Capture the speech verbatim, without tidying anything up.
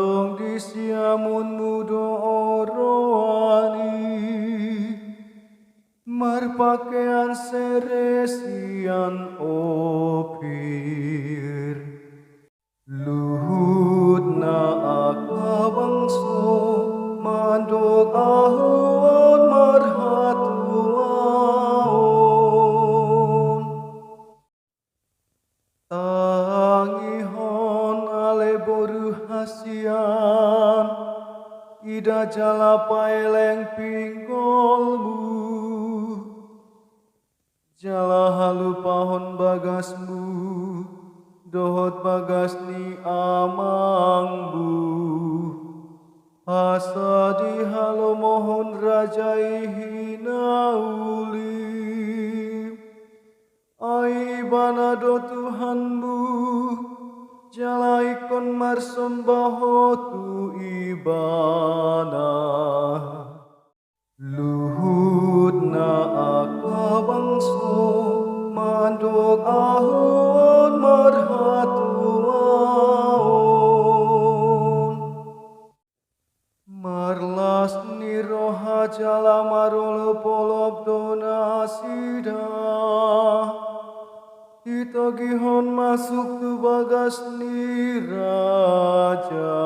Tong di siamunmu do oroani, marpahean sere sian Opir. Luhutna angka bangso mandok Ahu on marhatuaon. Tangihon ale boru hasian, ida jala paeleng pinggolmu, jala halupahon bagasmu dohot bagas ni amangmu. Asa dihalomohon raja i hinauli. Ai Ibana do Tuhanmu, jala ingkon marsomba ho tu Ibana. Luhutna angka bangso mandok Ahu on marhatuaon. Marlas ni roha jala marolopolop do nasida, ditogihon masuk tu bagas ni raja.